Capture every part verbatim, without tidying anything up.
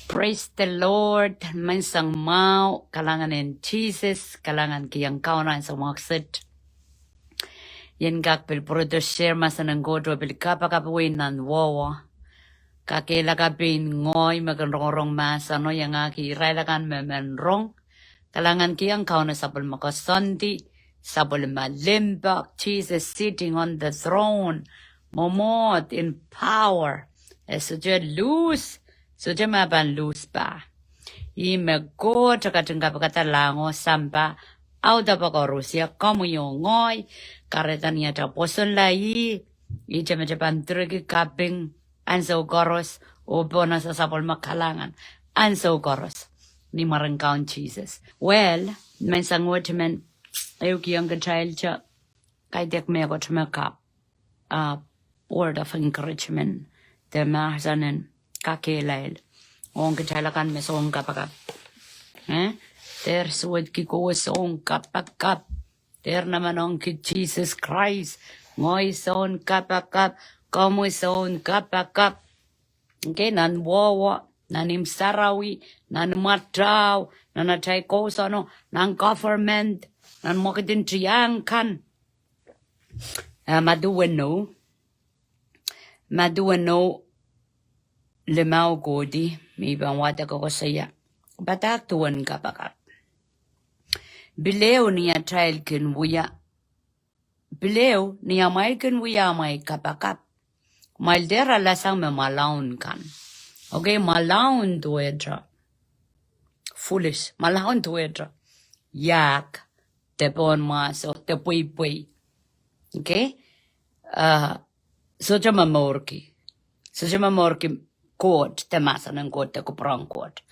Praise the Lord. Menseng mwahu, kalahngan en Sises, kalahngan kihong Kauno ansou mwahu kiset. Ien kak pil pwurodo share mahsen en Koht oh pil kapakap wei nan wowo. Kakehlaka pein ngehi me kin rongorong mahseno, iangahki irail akan me men rong. Kalahngan kihong Kauno sapwellime koasoandi, sapwellime limpoak, Jesus sitting on the throne, mwomwohd in power. E sohte lose, sohte me pahn lose pah. Ih me Koht ketin kapikada lahngo, sampah, audepe koaros, ia komwi oh ngehi, kahrehda ni atail pwosonla ih, ihte me kitail pahn direkih kaping ansou koaros, oh pohnese sapwellime kalahngan ansou koaros. Ni mwaren Kaun Sises. Well, menseng wet I men ehukihong kitail te, kaidehk mehkot me kapw, ah, word of encouragement, de mahsen en kakehlail ong kitail akan me soun kapakap. Eh? Dehr suwedki kowe soun kapakap. Dehr nemenengki Sises Krais. Ngehi soun kapakap. Komwi soun kapakap. Okay, nan wowo, nan imw sarawi, nan imwatail, nan atail kousono, nan government, nan mwekid en tiahk kan. Ah, Madiu weneu, Madiu weneu, limau kohdi, me I pahn wadek koasoia padahk duwen kapakap. Pil ehu ni atail kin wia, pil ehu ni amwail kin wia amwail kapakap, kumwail dehr alasang me mwalaun kan. Okay, mwalaun duwehte. Foolish, mwalaun duwehte. Iahk, de pohnmwahso, de pweipwei. Okay? Ah, sohte momourki. Sohte momourki Koht, de mahsen en Koht, de kupwuren Koht.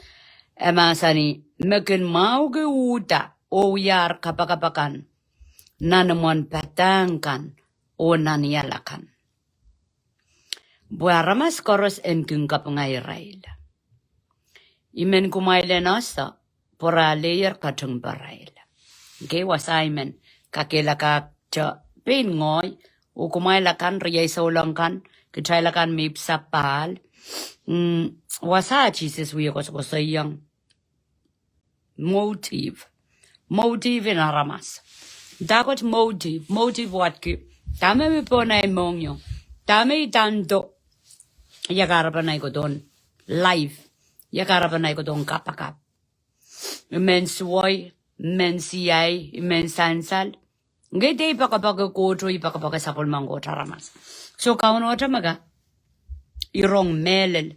E mahsanih, me kin mwahuki uhda oh wiahier kapakap akan nan imwen padahk kan oh nanial akan. Pwe aramas koaros en kin kapinga irail. I men kumwail en ese, pwe irail alehier ketin parail. Okay, wasa I men kakehlakahte pein ngehi, oh kumwail akan, riei souleng kan, kitail akan me ipwsapahl. Mm, wasa Sises wie koasokoasoiong motive. Motive en aramas. Dahkot motive, motive wadki. Dahme me pohn ei mohngiong. Dahme I tando. Ia kahrepen ei kohdohn life. Ia kahrepen ei kohdohn kapakap. I men suwei, I men siai, I men sansal. Ngehi de I poakepoake Koht oh I poakepoake sapwellimen Koht aramas. So Kauno te me kak, I rong mehlel,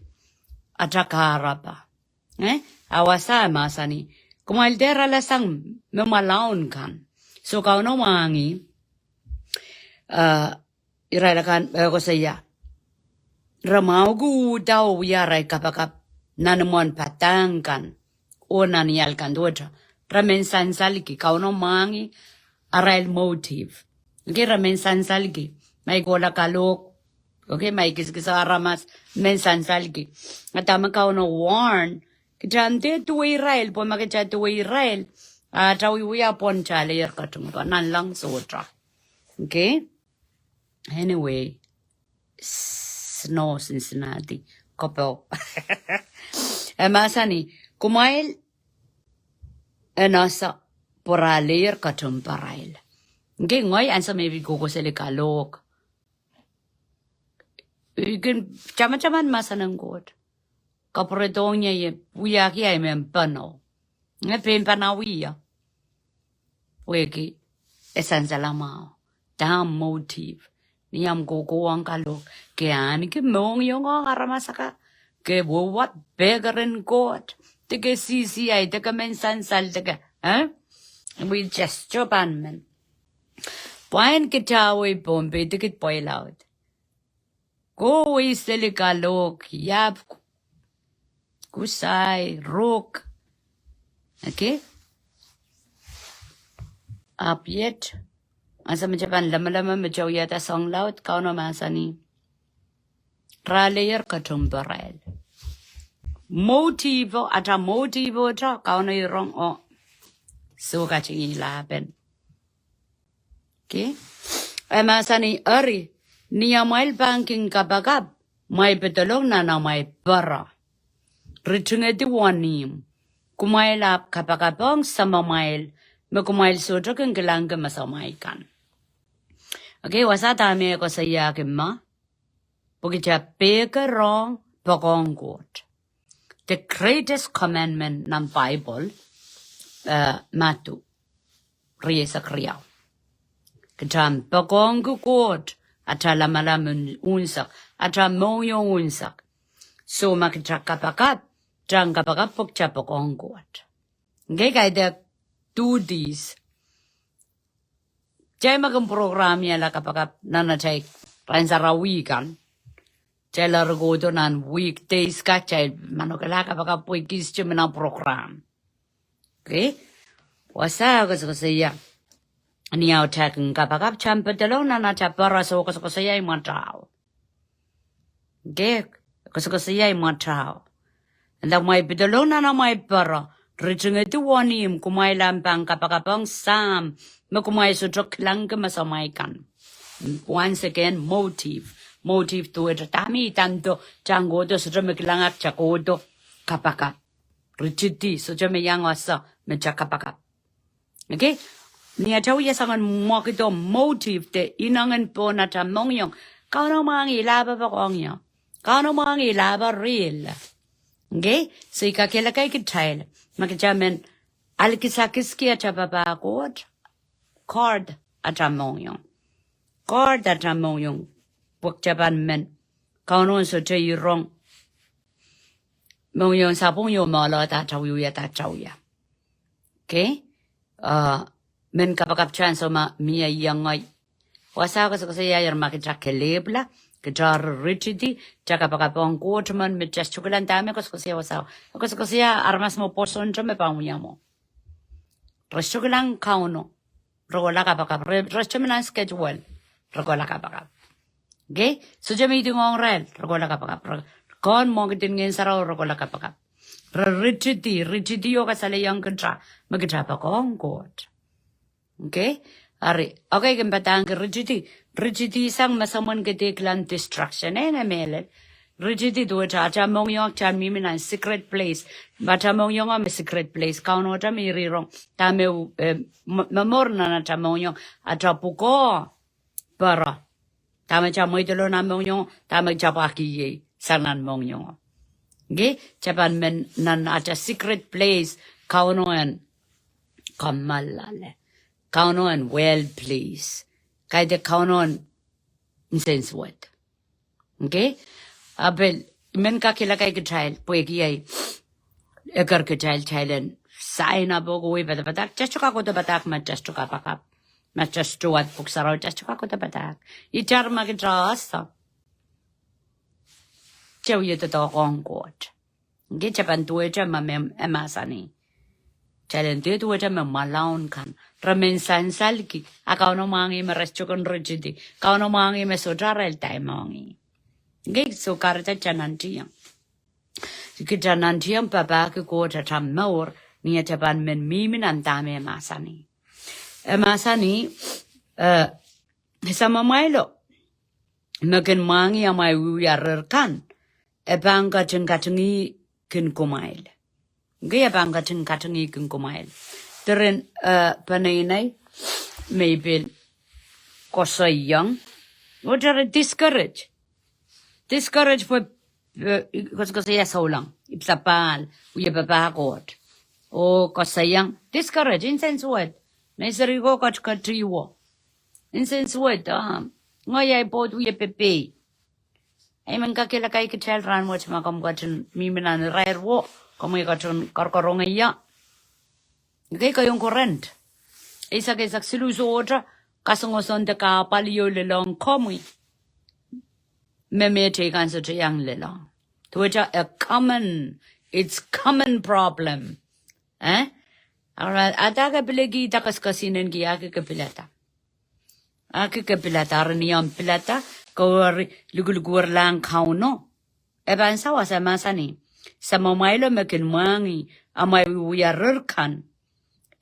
atail kahrepe. Eh? A wasa e mahsanih, kumwail dehr alasang me mwalaun kan. So Kauno mwahngih, eh, irail akan, eh, koasoia, re mwahuki uhda oh wia arail kapakap nan imwen padahk kan oh nanial kan duwehte. Re men sansalki, Kauno mwahngih arail motive. Okay, re men sansalki. Ma I kohla kalohk. Okay, ma I kisakiso aramas, men sansalki. A dahme Kauno warn, kitail dehr duwe irail, pwe ma kitail duwe irail, a kitail wiewia pwon kitail alehier ketin parail nanleng sohte. Okay? Anyway, snow Cincinnati, kopo. E mahsanih, kumwail en ese pwe irail alehier ketin parail. Okay, ngehi ansou me I pil kohkohseli kalohk, I kin tamataman mahsen en Koht. Kapwuredohng ie, wiahki ahi mehn pano. Ngehi pein pano wia. Pwehki e sansal mwahu. Dahme motive. Ni omw kohkohwong kalohk, ke ahneki mohngiong ong aramas akan, ke wia pekeren Koht, de ke sisiai, de ke men sansal, de ke, eh? We just job an men. Pwain kitail wei Pohnpei, de kitail pweilaud. Kohwei seli kalohk, iap, kusai, ruk. Okay? Ahpw iet, ansou me kitail pahn lemeleme me kitail wiahda soang laud, Kauno mahsanih, irail alehier ketin parail. Motive o, atail motive o te, Kauno irong o, soh, katingihla pen. Okay? E mahsanih, eri, ni amwail pahn kin kapakap, mwail pedolong nan amwail pere. ritingedi wenihmw, kumwail ahpw kapakap ong Samamwail, me kumwail sohte kin kilangki masamwail kan. Okay, wasa dahme e koasoiahki ma, pwe kita pehkerohng poakohng Koht. The greatest commandment nan Bible, eh, Madiu rieisek riau. Kita poakohngki Koht, ata lamalam un-, unsek, ata mohngiong unsek. So ma kita kapakap, kita kapakap pwe kita poakohng Koht. Okay, kaidehk duties. Kitail me kin program iala kapakap nan atail rahn sarawi kan. Kitail rekodo nan weekdays ka, kitail manokehla kapakap pwe kis kitail mi nan program. Okay? Wasa koasokoasoia. Ni atail kin kapakap, kita pedolong nan atail pere, so koasokoasoia imwatail. Okay, koasokoasoia imwatail. Eri kumwail pedolong nan amwail pere, ritingedi wenihmw, kumwail ahpw pahn kapakap ong Sahm, me kumwail sohte kilangki masamwail kan. Once again, motive. Motive duwehte dahme I nda, kita kohdo sohte me kilangaki kita kohdo kapakap. Ritidi, sohte me iang ese me kita kapakap. Okay? Ni atail wia soangen mwekid oh motive de inengen pohn atail mohngiong. Kauno mwahngih, I lahpo poakohng ie. Kauno mwahngih, I lahpo riei. Okay? So I kakehlaka kitail, ma kita men alikisakiski atail papah Koht, guard atail mohngiong. Guard atail mohngiong. Pwe kita pahn men, Kauno sohte irong mohngiong sapwung io me ohlahda atail wiewia, atail wiewia. Okay? Ah, men kapakap ansou me mie iang ngehi. Wasa koasokoasoia, eri ma kita kelehpwla, kita ritidi, kita kapakap ong Koht men me kita sohte kilang dahme koasokoasoia wasa. Koasokoasoia aramas me pwoson te me pahn wia mwo. Re sohte kilang Kauno, re kohla kapakap. Re, re sohte mi nan schedule, re kohla kapakap. Okay? Sohte mi idingohng irail, re kohla kapakap. Re, ken mwekid en Ngehn Sarawi, re kohla kapakap. Re ritidi, ritidi oh kasalehiong kita me kita poakohng Koht. Okay? Eri, okay, kin padahngki ritidi. Ritidi sang me soangen kede kilang distraction, eh, nge mehlel. Ritidi duwehte atail mohngiong, kita mihmi nan secret place. Atail mohngiong me secret place. Kauno te me irirong. Dahme, eh, me, me momour nan atail mohngiong, atail pwukoa pere. Dahme kita mweidelo nan mohngiong, dahme kita pahkihong sang nan mohngiong. Okay? Kita pahn men nan atail secret place, Kauno en kammalale. Kauno en well please. Kaidehk Kauno en nsensuwed. Okay? Apel, I men kakehlaka kitail, pwehki ahi eker kitail, kitail en sign up oh kohwei padapadahk, kita sohte kak kohdo padahk ma kita sohte kapakap. Ma kita sohte wad pwuhk sarawi, kita sohte kak kohdo padahk. Itar ma kita ese, kita wie doadoahk ong Koht. Nge kita pahn duwehte me, me, e mahsanih. Kitail en dehr duwehte me mwahlaun kan. Re men sansalki, a Kauno mwahngih me re sohte kin ritidi. Kauno mwahngih me sohte arail time mohngiong. Nge so kahrehda kita nantihong. Kita nantihong papahki Koht atail mour, ni atail pahn men mihmi nan dahme e mahsanih. E mahsanih, eh, Samamwailo me kin mwahngih amwail wiewia rer kan, e pahn ketin katingih kin kumwail. Nge e pahn ketin katingih kin kumwail. Diren, eh, peneinei me I pil koasoiong, oh diren discourage. Discourage pwe, eh, koasokoasoia souleng, ipwsapahl, wie papah Koht. Oh koasoiong, discourage, nsensuwed. Me seri ko kat kat iwo. Nsensuwed, ah, ngehi ahi pwoud wie pepehi. I men kakehlaka kitail rahn wet ma komw ketin mihmi nan irair wo, komwi ketin koarokoarongehiong. Nge keiong Korint eisek, eisek siluh, sohte kasongosong de kahpwal ieu lelohng komwi me me teikan sohte iang lelohng. Duwehte a common, it's common problem. Eh? Ara, ada ke pilehki, da koasokoasoiahki, aki ke pilada. Aki ke pilada, eri ni omw pilada, ke weri lukulukwerlahng Kauno. E pahn sawas, e mahsanih, Samamwailo me kin mwahngih amwail wiewia rer kan,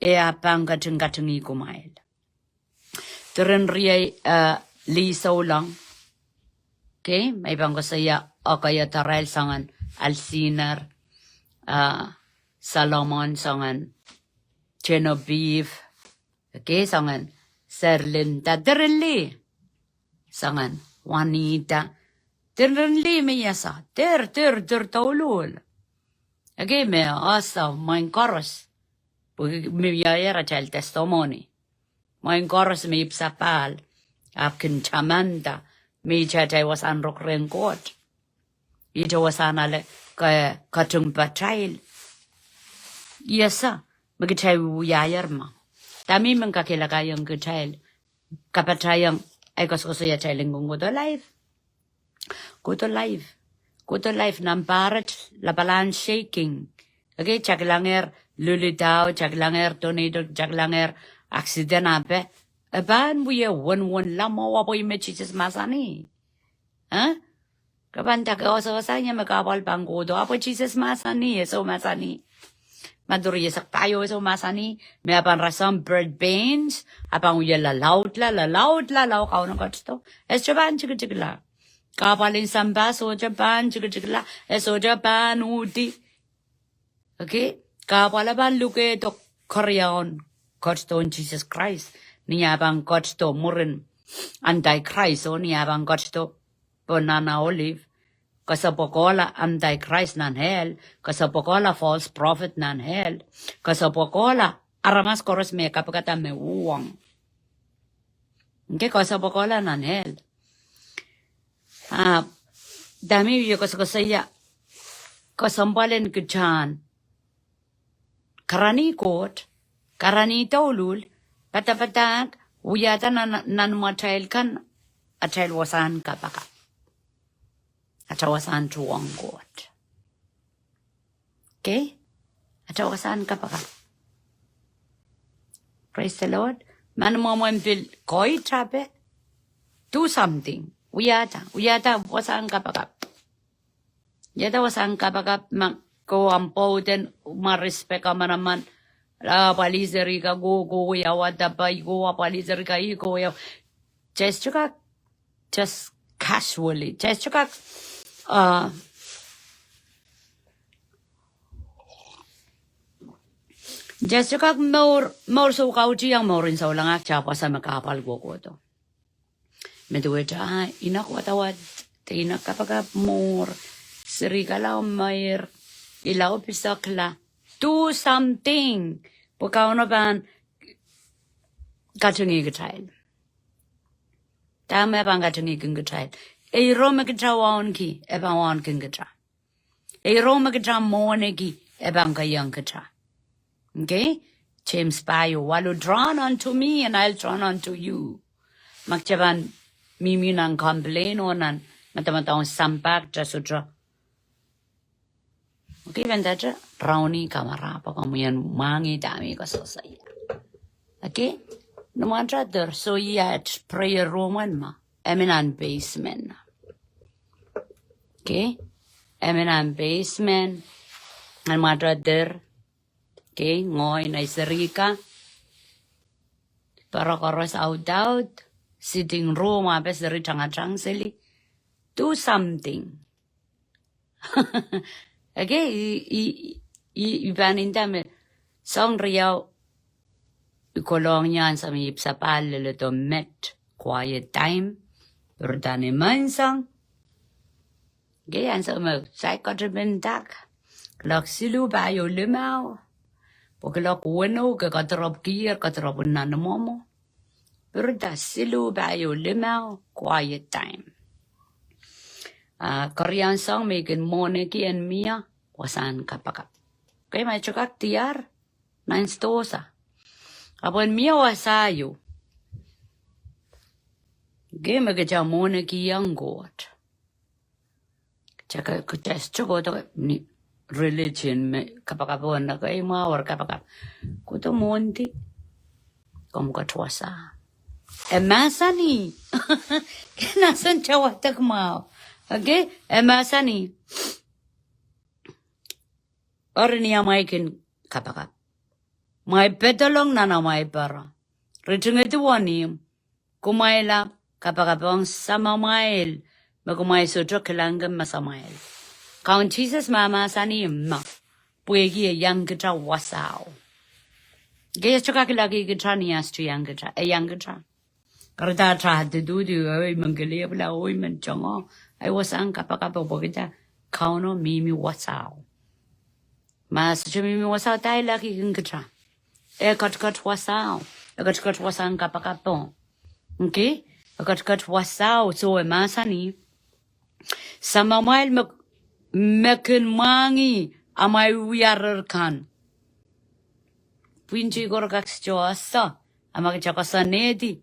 e ahpw pahn ketin katingih kumwail. Diren riei, eh, lih souleng. Okay, me I pahn koasoia, okehiedarail soangen alsiner. ah, Solomon, soangen Genevieve, okay, soangen Serlinda, diren lih, soangen Juanita, diren lih me I ese, dir, dir, dir douluhl. Okay, me ese mwein koaros. Pwe mi wiahier atail testimony. Mwein koaros me ipwsapahl, ahpw kin tamanda, me ihte atail wasahn ruk rehn Koht. Ihte wasahn ale ke, ketingpatail. I ese me kitail wiahier ma. Dahme I men kakehlakaiong kitail, kapatahiong, ei koasokoasoia atail en kohdo life. Kohdo life. Kohdo life nan pahr et lapalahn shaking. Okay, kitail kilangehr luludahn, kitail kilangehr tornado, kitail kilangehr accident ape. E pahn wie wenwenla mwo, ahpw ih me Sises mahsanih. Eh? Ke pahn dake osoohsa ie me kahpwal pahn kohdo, ahpw Sises mahsanih, e soh mahsanih. Maduri e sak paio e soh mahsanih, me e pahn rasehng bird pains, e pahn wie lalaudla, lalaudla, lao Kauno ketido. E sohte pahn tikitikla. Kahpwal en sampah sohte pahn tikitikla, e sohte pahn uhdi. Okay? Kahpwal e pahn lukehdo keriaun ketidohn Sises Krais. Ni e pahn ketido mwurin Antichrist, oh ni e pahn ketido pohn Nana Olive. Kesempwal kohla Antichrist nan hell, kesempwal kohla false prophet nan hell, kesempwal kohla aramas koaros me kapikada me uhwong. Okay, kesempwal kohla nan hell. Ah, dahme I wie koasokoasoia, kesempwal en kitail karanih Koht, karanih douluhl, padapadahk, wiahda nan, nan imwatail kan, atail wasahn kapakap. Atail wasahn tuhwong Koht. Okay? Atail wasahn kapakap. Praise the Lord. Mani mwomwen pil koitape, do something. Wiahda, wiahda wasahn kapakap. Wiahda wasahn kapakap, ma ke wahn pwouden, ma respect manaman, ah, pwalih serihka, ko, ko, ia wadapai, ko, ah, pwalih serihka, ih, ko, ia. Just kak, just casually, just kak, ah, just kak mour, mour soukautih iang mour en souleng ak tapwasa me kahpwal kohkohdo. Me duwehte, ah, inek wadawad, de inek kapakap mour, serihka lao meir, I lao pisekla. Do something. Pwe Kauno pahn katingih kitail. Dahme e pahn katingihkin kitail? Eirong me kitail wauneki, e pahn wauneki kitail. Eirong me kitail mwohneki, e pahn keiong kitail. Okay? James pahieu waluh, draw unto me and I'll draw unto you. Ma kitail pahn mihmi nan complain oh nan madamadau sampah, kitail sohte. Okay, pahn dahte rauni kamara pwe komwi en mwahngih dahme I koasokoasoia. Okay? Ni mwatadir, soh, iet prayer room en ma. E mi nan basement. Okay? E mi nan basement. Ni mwatadir. Okay, ngehi, nei serihka. Pere koaros audaud. Sitting room, ape seri tangatang seli. Do something. Okay, I, I, I, I pahn nda me soahng riau I kolong ie ansou me I ipwsapahl leledo met, quiet time, pwurda ni menseng. Okay, ansou me saik ketipen dak, kuloak siluh pahieu limau, pwe kuloak weneu ke kadirepwkier, kadirepw nan mwomwo. Pwurda siluh pahieu limau, quiet time. Ah, keriaun soahng me I kin mwohneki en mie wasahn kapakap. Okay, ma I sohte kak diar, nan sidohsa. Ahpw en mie wasa ieu. Okay, me kitail mwohneki iang Koht. Kitail ke, kitail sohte kohdo ni religion me kapakap oh nda ke imwa wor kapakap. Kohdo mwohndi. Komw kak wasa. E mahsanih. Ke nahsen tawadek mwahu. Okay? E mahsanih. Eri ni amwail kin kapakap, mwail pedolong nan amwail pere. Ritingedi wenihmw, kumwail ahpw kapakap ong Samamwail, me kumwail sohte kilangki me samwail. Kaun Sises mahmahsanih me pwehki e iang kita wasao. Ke e sohte kak ilahki kita ni e sohte iang kita, e iang kita. Kahrehda ata attitude, oh, I men kelehpw la, oh, I men tongo. Ahi wasahn kapakap pwehki dah? Kauno mihmi wasao. Ma e sohte mihmi wasao, dah ilahki kin kita? E ketiket wasao. E ketiket wasahn kapakap. Okay? E ketiket wasao, so e mahsanih, samamwail me, me kin mwahngih amwail wiwiarer kan. Pwihn tih ko re kak sohte ese, a ma kita koasoanehdi,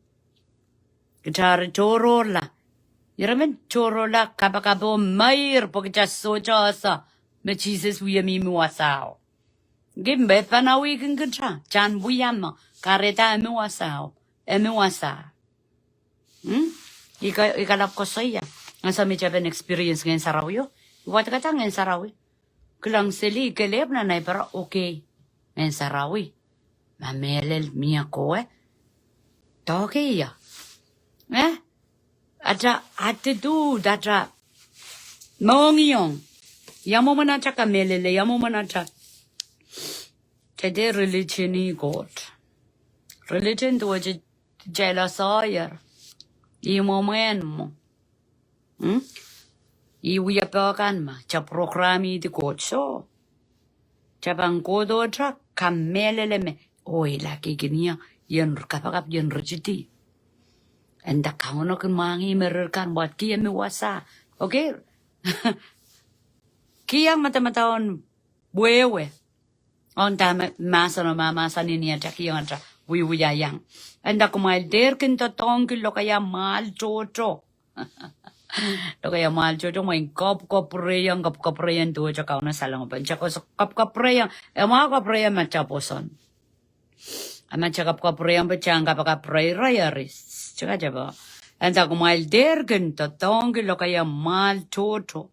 kita eri tohrohrla. Ira men tohrohrla kapakap oh meir pwe kita sohte ese me Sises wie mihmi wasao. Ngimbe panawih kin kita, kita en wia me kahrehda e mi wasao, e mi wasa. Hmm? I ka, i kalap koasoia. Ansou me I tepin experience Ngehn Sarawio, I wadekada Ngehn Sarawi. Kilang seli, kelehpw nan ahi para, okay. Ngehn Sarawi. Ma mehlel mie kowe, doadoahk ie. Eh? Ata attitude, ata mohngiong. Ia mwomwen ata kamehlele, ia mwomwen ata. Tete religion ih Koht. Religion duwehte kitail asoier. Ih mwomwen mwo. Hmm? Ih wiepe kan ma, kita programihdi Koht soh. Kita pahn kohdohte kamehlele me, oh, ilahki kin ie, ien kapakap ien ritidi. Eri dah Kauno kin mwahngih me rir kan wadki e mi wasa. Okay? Kihong madamadau en wehwe. Oh dah me mahsen oh mahmahsen ni ata kihong ata wiewia iang. Eri dah kumwail dehr kin doadoahngki lokaia mwahl tohto. Lokaia mwahl tohto, mwein kapwkapwurehiong, kapwkapwurehiong duwehte Kauno salongo pen. Kita koasoia kapwkapwurehiong, e mwahu kapwurehiong ma kita pwoson. A ma kita kapwkapwurehiong pwe kita en kapakap reirei eri. Kita kak tepe. Eri dah kumwail dehr kin doadoahngki lokaia mwahl tohto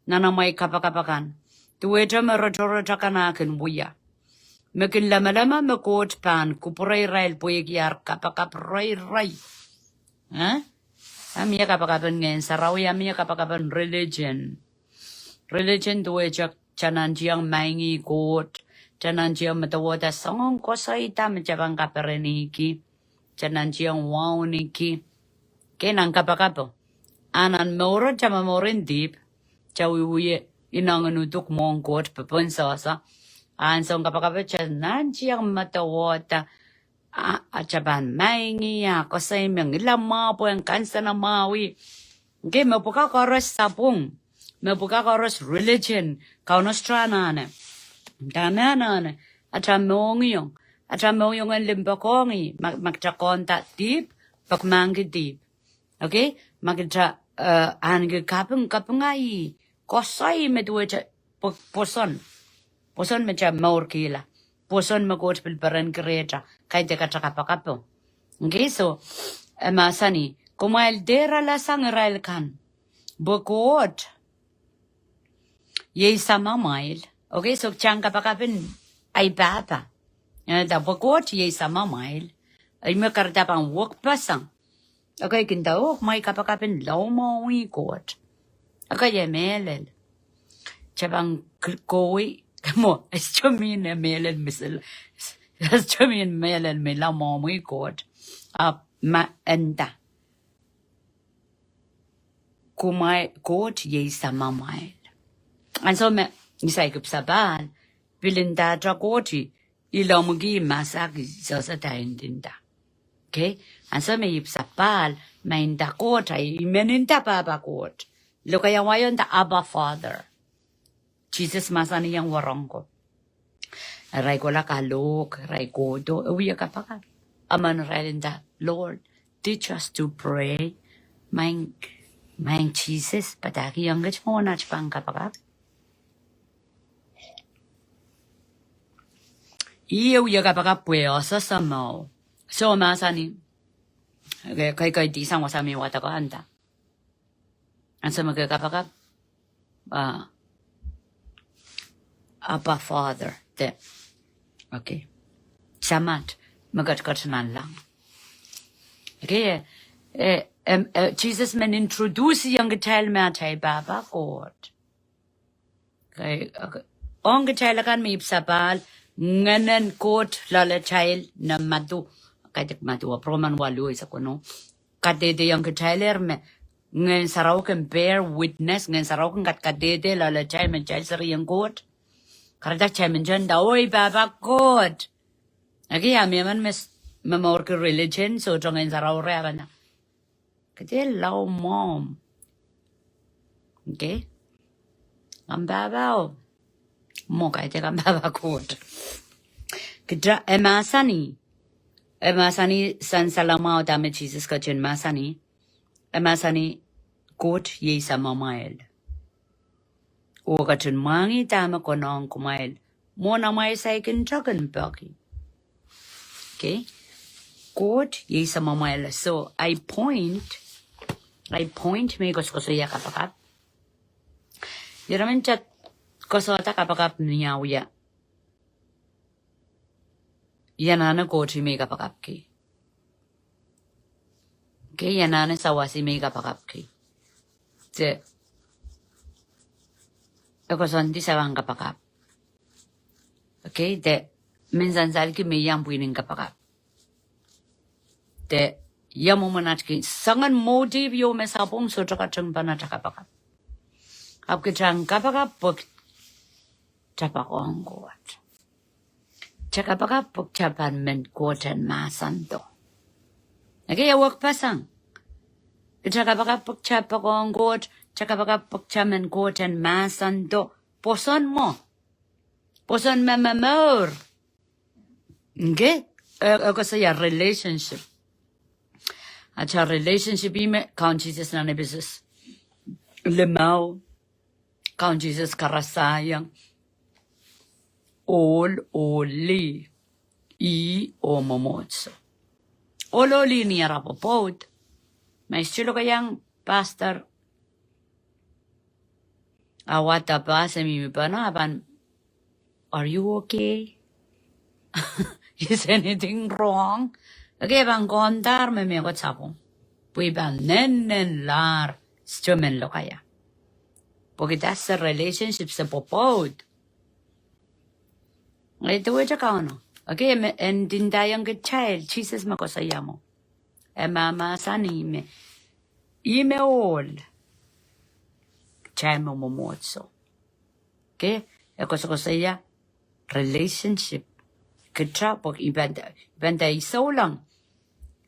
nan amwail kapakap akan, duwehte me rotorot akan eh kin wia. Me kin lamalam me Koht pahn kupwure irail pwehki ar kapakap reirei. Eh? A mie kapakap en Ngehn Sarawi, a mie kapakap en religion. Religion duwehte kita nantihong maing ih Koht, kita nantihong medewehda soangen koasoai dah me kita pahn kapereniki. Kita nantihong wauneki. Ke nan kapakapo. A nan mour kita momour en dihp. Kita wiewia inengen uduk mwohn Koht pepin sohsa. Ansou kapakapo kita nantihong medewehda. A, a kita pahn maing ie, a koasoai me ngilamwahu pwehn kansenamwahwih. Ke mepwukat koaros sapwung. Mepwukat koaros religion. Kauno sohte anahne. Dah me anahne? Ata mohngiong. Ata mohngiong en limpoakohng ih. Ma, ma kita konda dihp, peki mahkki dihp. Okay? Ma kita, eh, ahneki kaping, kapinga ih. Koasoai me duwehte pw-, pwoson. Pwoson me kita mourkihla. Pwoson me Koht pil perenki rehta. Kaidehk ata kapakapo. Okay, so, e mahsanih, kumwail dehr alasang irail kan. Pwe Koht iei samamwail. Okay, so kita en kapakap en ahi pahpa. Eh, dah pwe Koht iei samamwail. Ih me kahrehda pahn wekpeseng. Okay, kita en kapakap en laumohmwi Koht. Okay, e mehlel. Kita pahn k-, kohwei, mwo, e sohte mihmi mehlel misel. E sohte mihmi mehlel me laumohmwi Koht. A ma eri dah. Kumwail, Koht iei samamwail. Ansou me, ni saikinte sapahl, pil nda ata Koht ih, I lomwiki masak I sohte dah I nda. Okay? Ansou me ipw sapahl, ma I nda Koht, I men nda Pahpa Koht. Lokaia wai o nda Abba Father. Sises mahsanihong wahnpoaron ko. Irail kohla kalohk, irail kohdo, e wia kapakap. Emen irail nda, Lord, teach us to pray. Maing, Maing Sises, padahkihong kitail mwohn atail pahn kapakap. Ih e wia kapakap pwe e sohte mwahu. So mahsanih. Okay, kaikaidisang wasa me I wadek oh nda. Ansou me ke kapakap. Ah, Abba Father. Te. Okay. Samat me ketiket nanleng. Okay, eh, eh, em, eh, Sises men introduce-iong kitail me atail Pahpa Koht. Okay, okay. ong kitail akan me ipwsapahl, Ngehnen Koht loalatail nan Madiu, kaidehk Madiu, Roman waluh eisek weneu. Kadehdehiong kitailehr me Ngehn Sarawi kin bear witness, Ngehn Sarawi kin kadkadehde loalatail me kitail serien Koht. Kahrehda kitail men nda, oh, I pahpa Koht. Eri a mie emen me s-, momourki religion, sohte Ngehn Sarawi reh a pahn nda, ke dehr lao mwohmw. Okay? Kampahpao. Mwo kaidehk kampahpa Koht. Kitail, e mahsanih. E mahsanih sansal mwahu dahme Sises ketin mahsanih. E mahsanih Koht iei Samamwail. Oh ketin mwahngih dahme konehng kumwail. Mwohn amwail saikinte kin peki. Okay? Koht iei Samamwail. So, I point, I point me I koasokoasoia kapakap. Ira men kitail koasokoasoia kapakap ni ah wia. Ia anahne Koht me I kapakapki. Okay, ia anahne sawas me I kapakapki. De, e koasoandi se pahn kapakap. Okay, de, men sansalki me I ahpw pwihn en kapakap. De, ia mwomwen atail kin, soangen motive ieu me sapwung sohte ketin pahn atail kapakap. Ahpw kitail en kapakap pwe kitail poakohng Koht. Kitail kapakap pwe kitail pahn men Koht en mahsendo. Okay, e wekpeseng. Kitail kapakap pwe kitail poakohng Koht, kitail kapakap pwe kitail men Koht en mahsendo. Pwoson mwo. Pwoson me momour. Okay? E, e koasoia relationship. Atail relationship ih me Kaun Sises nan Episos limau. Kaun Sises karasaiong ohl oh lih, ih oh mwomwohdiso. Ohl oh lih ni ara pwopwoud. Ma I sohte lokaiahng pastor, a wahda pahs e mihmi pahn, a pahn, are you okay? Is anything wrong? Okay, pahn kondahr me mehkot sapwung. Pwe I pahn nennenlahr, sohte men lokaia. Pwehki that's a relationship se pwopwoud. E duwehte Kauno. Okay, me e ndindaiong kitail, Sises me koasoia mwo. E mahmahsanih me, ih me ohl, kitail me mwomwohdiso. Okay, e koasokoasoia relationship. Kitail pwehki I pahn nda, I pahn nda I souleng.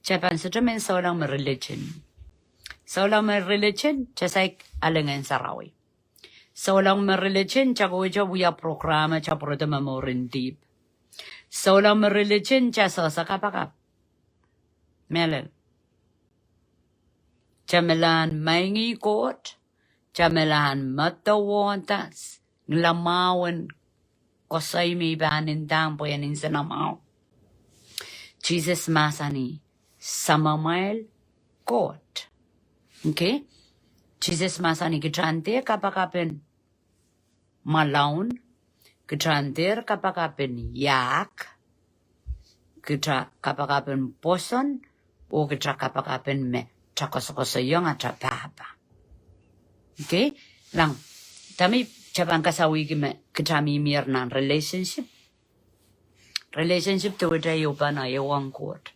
Kitail pahn sohte men souleng me religion. Souleng me religion, kitail saik ale Ngehn Sarawi. Souleng me religion, kitail kohwei wia program, kitail pwurodo me mourin dihp. Souleng me religion, kitail sehse kapakap. Mehlel. Kitail melahr mengih Koht, kitail melahr medewe, that's, ngilamwahu en koasoi me I pahn ndahng pwe en nsenamwahu. Sises mahsanih, Samamwail Koht. Okay? Sises mahsanih kitail en dehr kapakap en mwahlaun, kitail en dehr kapakap en iahk, kitail kapakap en pwoson, oh kitail kapakap en me kitail koasokoasoiong atail pahpa. Okay? Lang, dahme kitail pahn kasawihki me kitail mihmier nan relationship. Relationship duwehte ehu pahn ehuong Koht.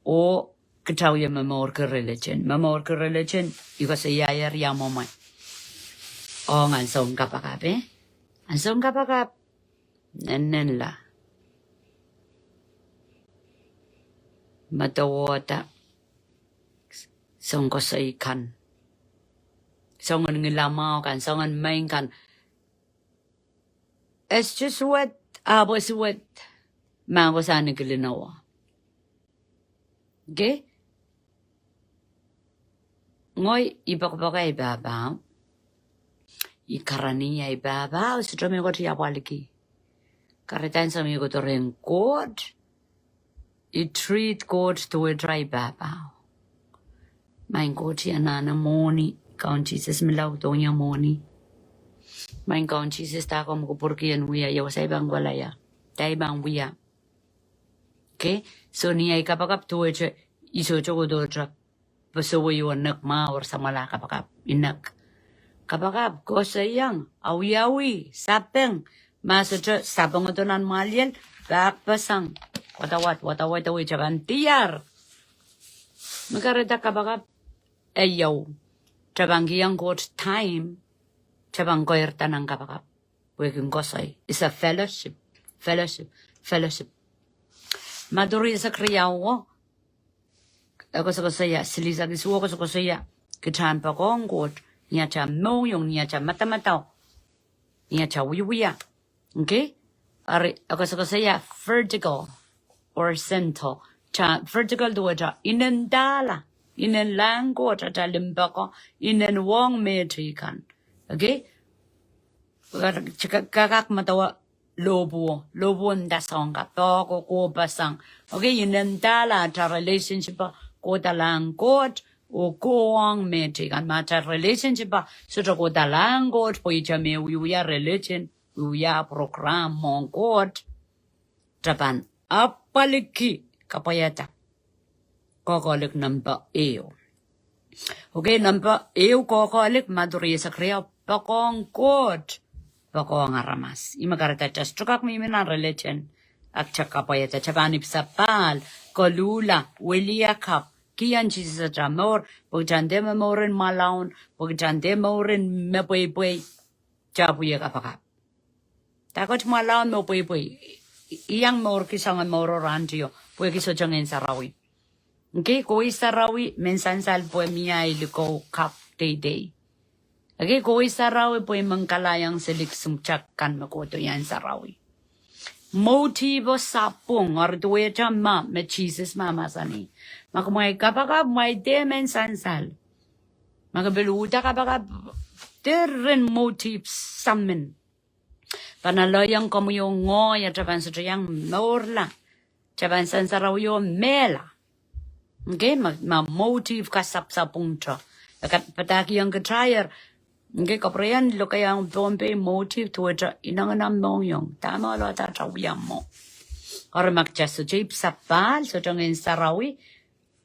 Oh kitail wie momourki religion. Momourki religion, I koasoiaier ia mwomwen. Ong ansoun kapakap, eh? Ansoun kapakap. Nennenla. Medewehda. Soun koasoi kan. Soangen ngilamwahu kan, soangen mwein kan. E sohte suwed, ahpw e suwed, ma kosonned kilin owa. Okay? Ngehi I poakepoake ei pahpao. I karanih ei pahpao, sohte mehkot I apwaliki. Kahrehda ansou me I kohdo rehn Koht, I treat Koht duwehte ei pahpao. Maing Koht, I anahne mwohni, Kaun Sises, melahr udong ia mwohni. Maing Kaun Sises, dah komw kupwurki en wia, ia wasa I pahn kohla ia, dah I pahn wia. Okay? So ni ei kapakap duwehte, I sohte kohdohte, pwe soh wei oh nek mwahu, samwala kapakap, I nek. kapakap, koasoiaiong, awiawi, sapeng, ma sohte sapeng odo nan mwahliel, pahkpeseng, wadawad, wadawad, wadawad, tapan diar. Me kahrehda kapakap, ehu, tapan kihong Koht time, tapan koirda nan kapakap. Pwehki koasoi is a fellowship, fellowship, fellowship. Madiu rieisek riau o, e koasokoasoia, silihsek isuh o koasokoasoia, kitail en poakohng Koht, ni atail mohngiong, ni atail madamadau, ni atail wiewia. Okay? Eri, e koasokoasoia vertical, horizontal. Kitail vertical duwehte inendahla, inenlahng Koht atail limpoako, inenwohng mehte kan. Okay? Ka-, ka-, kakak medewe lohpwuo, lohpwuo nda soang ka, pahko, kohpeseng. Okay, inendahla atail relationship, kohdalahng Koht, oh kohwong mehte kan. Ma atail relationship sohte kohdalahng Koht, pwe ihte me wiewia religion, wiewia program mwohn Koht, tapan apwaliki kapwaiada. Koakoahlik nempe ehu. Okay, nempe ehu koakoahlik, Madiu rieisek riau, poakohng Koht, poakohng aramas. Ih me kahrehda kitail sohte kak mihmi nan religion, ahpw kitail kapwaiada, kitail pahn ipwsapahl, koluhla, wiliakapw, kihong Sises atail mour, pwe kitail en dehr momour en mwalaun, pwe kitail en dehr mour en me pweipwei, kitail pwehki kapakap. Dahkot mwalaun me pweipwei, i-, iang mourki soangen mour o rahn tio, pwehki sohte Ngehn Sarawi. Okay, kohwei sarawi, mehn sansal pwe mie likou kapw deidei. Okay, kohwei sarawi pwe I men kalahiong seli kisin kitail kan me kohdo iang sarawi. Motive o sapwung, eri duwehte ma, me Sises me mahsanih. Ma kumwail kapakap, kumwail dehr mehn sansal. Ma ke pil uhda kapakap, dehr ren motive samin. Pahn alehiong komwi oh ngehi, atail pahn sohte iang mourla. Atail pahn sansarawio mehla. Okay, ma, ma motive kasapsapwungte. Ka padahkihong kitail. Okay, kapwurehiong lokaiahn Pohnpei motive duwehte inengieng mohngiong. Dahme ohlahda atail wia mwo. Eri ma kitail sohte ipwsapahl, sohte Ngehn Sarawi,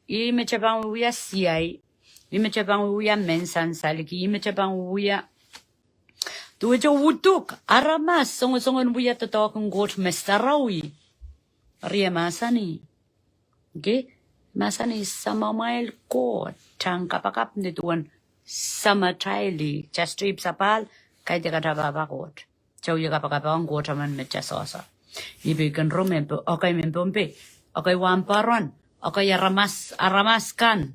ih me kitail pahn wiewia siai, ih me kitail pahn wiewia mehn sansalki, ih me kitail pahn wiewia duwehte uduk, aramas, songosongen wia doadoahk en Koht me sarawi. Eri e mahsanih. Okay? Mahsanih Samamwail Koht, kitail en kapakap ni duwen Samatail, kitail sohte ipwsapahl, kaidehk atail pahpa Koht. Kitail wie kapakap ong Koht emen me kitail sohsa. Ih peikin ru mehn Poh-, okay, mehn Pohnpei, okay, wahnpoaron, okay, aramas, aramas kan.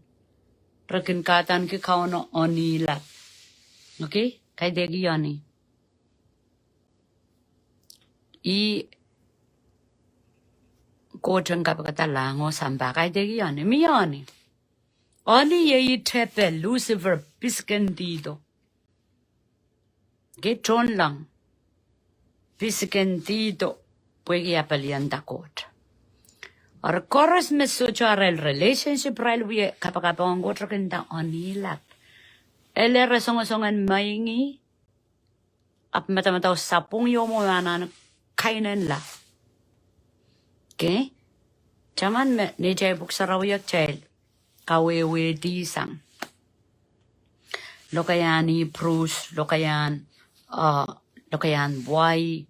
Re kin kahdaneki Kauno Onilap. Okay, kaidehk Oni. Ih Koht en kapikada lahng oh sampah, kaidehk Oni, mie Oni. Oni iei tepel, Lucifer, pisikendihdo. Ke tohnleng, pisikendihdo, pwehki e pelianda Koht. Eri koaros me sohte arail relationship, arail wie kapakap ong Koht, re kin nda Onilap. Ele re songosongen meingi, ahpw madamadau sapwung ieu mwo anahne kainenla. Okay? Taman me neitail pwuhk sarawio kitail kawehwehdi sang. Lokaiahn Hebrews, lokaiahn, uh, lokaiahn wai,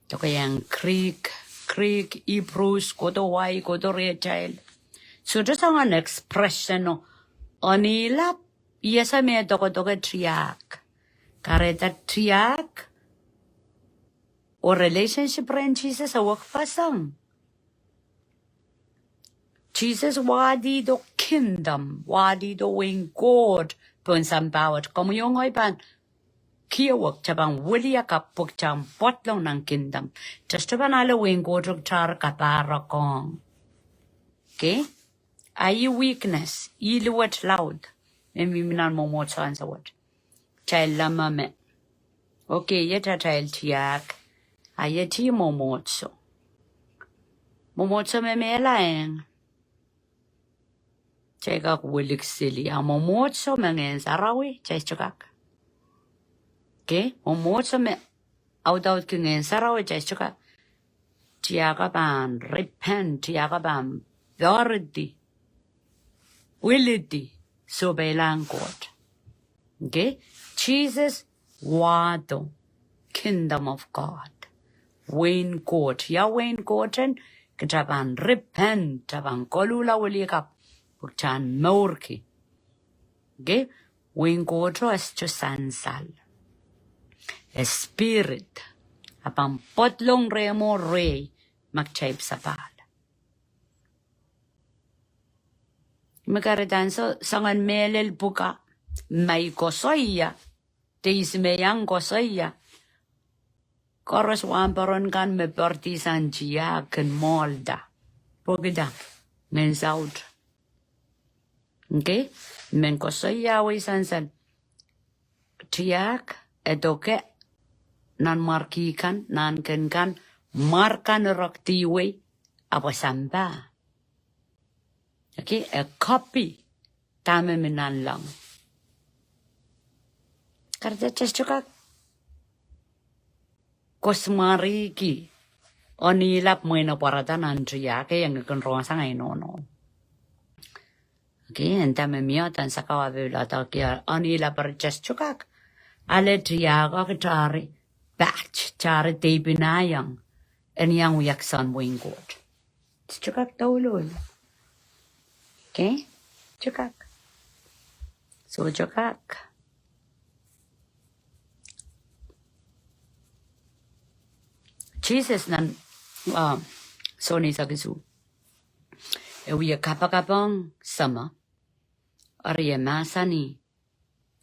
lokaiahn Greek, Greek, Hebrews, kohdo wai, kohdo rehtail. Sohte soangen expression o Onilap, I ese me dokedoke tiahk. Kahrehda tiahk oh relationship rehn Sises e wekpeseng. Sises wahdihdo kingdom, wahdihdo wehin Koht pohn sampah wet. Komwi oh ngehi pahn kihwei, kitail pahn wiliakapw pwe kitail en pwoatlong nan kingdom. Kitail sohte pahn ale wehin Koht oh kitail kapahrek ong. Okay? A ih weakness, ih luwet laud me mihmi nan mwomwohdiso ansou wet. Kitail leme me, okay, iet atail tiahk, a iet ih mwomwohdiso. Mwomwohdiso me mehla eng, kitail kak wilik seli. A mwomwohdiso me Ngehn Sarawi, kitail sohte kak. Okay, mwomwohdiso me audaudki Ngehn Sarawi, kitail sohte kak. Tiahk pahn repent, tiahk pahn pwaridi, wilidi, sohpeilahng Koht. Okay? Jesus wahdo Kingdom of God. Wehin Koht. Ia wehin Koht en? Kita pahn repent, kita pahn koluhla wiliakapw, pwe kita en mourki. Okay? Wehin Koht o e sohte sansal. E spirit. A pahn pedolong rehmw oh rehi ma kitail ipwsapahl. Me kahrehda ansou soangen mehlel pwukat, ma I koasoia, de I sohte me iang koasoia, koaros wahnpoaron kan me poaridi sang tiahk kin mwoalda. Pwehki dah? Ngehn saut. Okay? Men koasoia wei sansal. Tiahk, e doke, nanmwarki kan, nahnken kan, mwar kan irekidi wei, ahpw e sampah. Okay, e copy dahme mi nanleng. Kahrehda kitail sohte kak koasoamwariki, onilap mwein e pwarada nan tiahk, e iang kin rong sang ei nohno. Okay, e nda me mie dan sakau a pil adakia, onilap eri kitail sohte kak ale tiahk o, kitail eri patch, kitail eri deipinaiong, en iang wia kitail en wehin Koht. Sohte kak douluhl. Okay? Sohte kak. Sohte kak. Jesus nan, ah, Sohn eisek isuh. E wie kapakapehng Sahmo. Eri e mahsanih,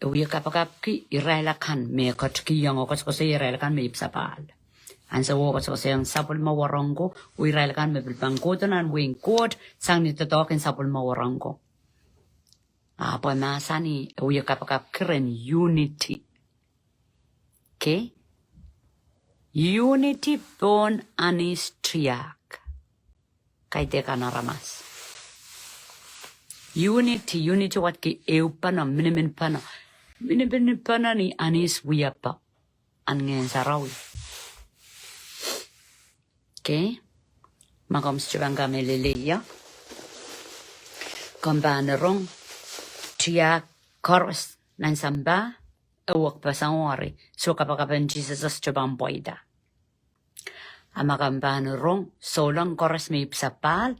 e wie kapakapki irail akan me ketikihong oh koasokoasoia irail akan me ipwsapahl. Ansou e koasokoasoiong sapwellime wahnpoaron ko, oh irail akan me pil pahn kohdo nan wehin Koht, sang ni doadoahk en sapwellime wahnpoaron ko. Ahpw e mahsanih, e wie kapakapki rehn unity. Okay? Unity pohn ahnihs tiahk. Kaidehk kan aramas. Unity, unity wadki ehupene, miniminpene. Miniminpene ni ahnihs wiepe en Ngehn Sarawi. Okay? Ma komw sohte pahn kamehlele ie, komw pahn rong tiahk koaros nan sampah, e wekpeseng oh eri soh kapakapen Jesus e sohte pahn pweida. A ma komw pahn rong souleng koaros me ipwsapahl,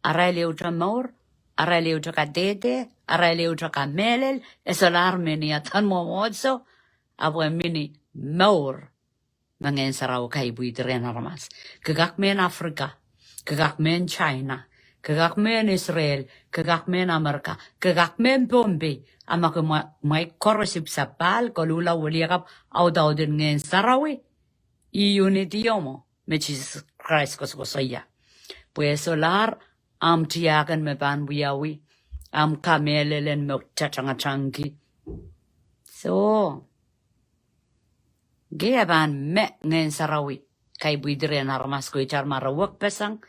arail ehute mour, arail ehute kadehde, arail ehute kamehlel, e solahr mie ni adan mwomwohdiso, ahpw e mie ni mour me Ngehn Sarawi kaipwidi rehn aramas. Ke kak mehn Africa, ke kak mehn China, ke kak mehn Israel, ke kak mehn America, ke kak mehn Pohnpei, a ma ke mwa-, mwail koaros ipwsapahl, koluhla wiliakapw, audaudin Ngehn Sarawi, ih unity o mwo me Jesus Christ koasokoasoia. Pwe e solahr ahmw tiahk en me pahn wiawi, ahmw kamehlel en me tatangatangki. Soh. Ke e pahn me Ngehn Sarawi kaipwidi rehn aramas ko, itar ma re wekpeseng,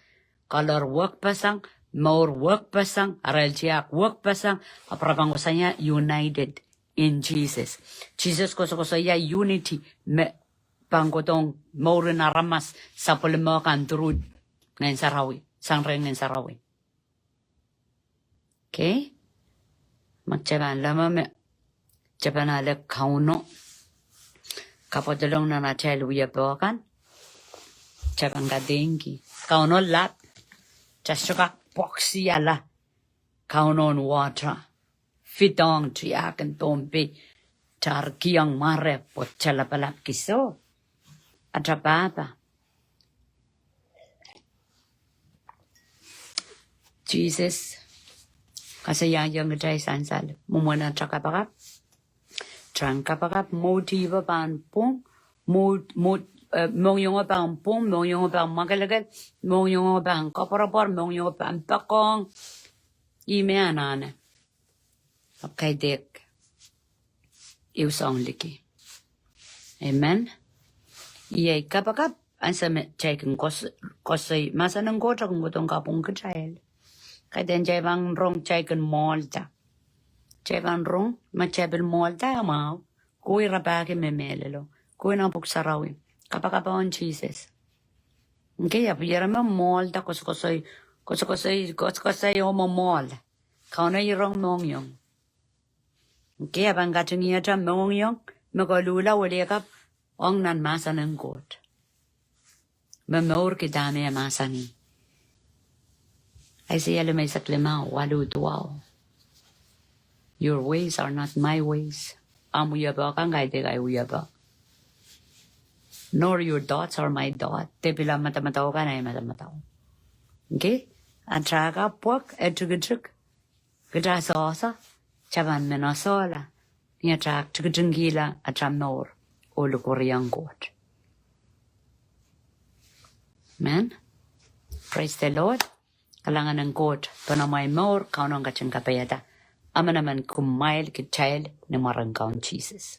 colour wekpeseng, mour wekpeseng, arail tiahk wekpeseng, ahpw re pahn kohsang ia united in Jesus. Jesus koasokoasoia unity me pahn kohdohng mouren aramas, sapwellime kan through Ngehn Sarawi, sang rehn Ngehn Sarawi. Okay? Ma kitail pahn leme me kitail pahn ale Kauno kapwedolong nan atail wiepe kan, kitail pahn kadeingki. Kauno lap, kitail sohte kak pwoksiala Kauno en water. Fidong tiahk en Pohnpei, kitail kihong mware pwe kitail lapalap kiso. Ata pahpa. Jesus koasoiaiong kitail sansal, mwomwen ata kapakap. Kitail en kapakap, mwohdipe pahn pwung, mwohd-, mwohd-, eh, mohngiong o pahn pwung, mohngiong o pahn mwakelekel, mohngiong o pahn koapworopwor, mohngiong o pahn poakohng. Ih me anahne. Ahpw kaidehk ehu soahng liki. Amen. Iei kapakap, ansou me kitail kin koas-, koasoi, mahsen en Koht kin kohdohng kapwung kitail. Kaidehn kitail pahn rong kitail kin mwoalda. Kitail pahn rong, ma kitail pil mwoalda e mwahu. Kohwei rapahki me mehlelo. Kohwei nan pwuhk sarawi. Kapakap ohng Jesus. Okay, ahpw ira me mwoalda koasokoasoi, koasokoasoi, koasokoasoi oh mwomwoal. Kauno ih rong mohngiong. Ke pahn katingihete mohngiong me koluhla welihkapw ong nan mahsen en Koht, me mourki dahme e mahsanih. Aiseia limeisek limau, waluh, duwau. Your ways are not my ways. Ahmw wiepe kan kaidehk ahi wiepe. Nor your thoughts are my thought. De pil ahmw madamadau kan ahi madamadau. Ke, atail kapw pwukat tikitik, kitail sohte, kitail pahn men esehla ni atail tikitikihla atail mour oh likwerihong Koht. Amen. Praise the Lord. Kalahngan en Koht pohn amwail mour, Kauno ketin kapaiada emenemen kumwail kitail ni mwaren Kaun Sises.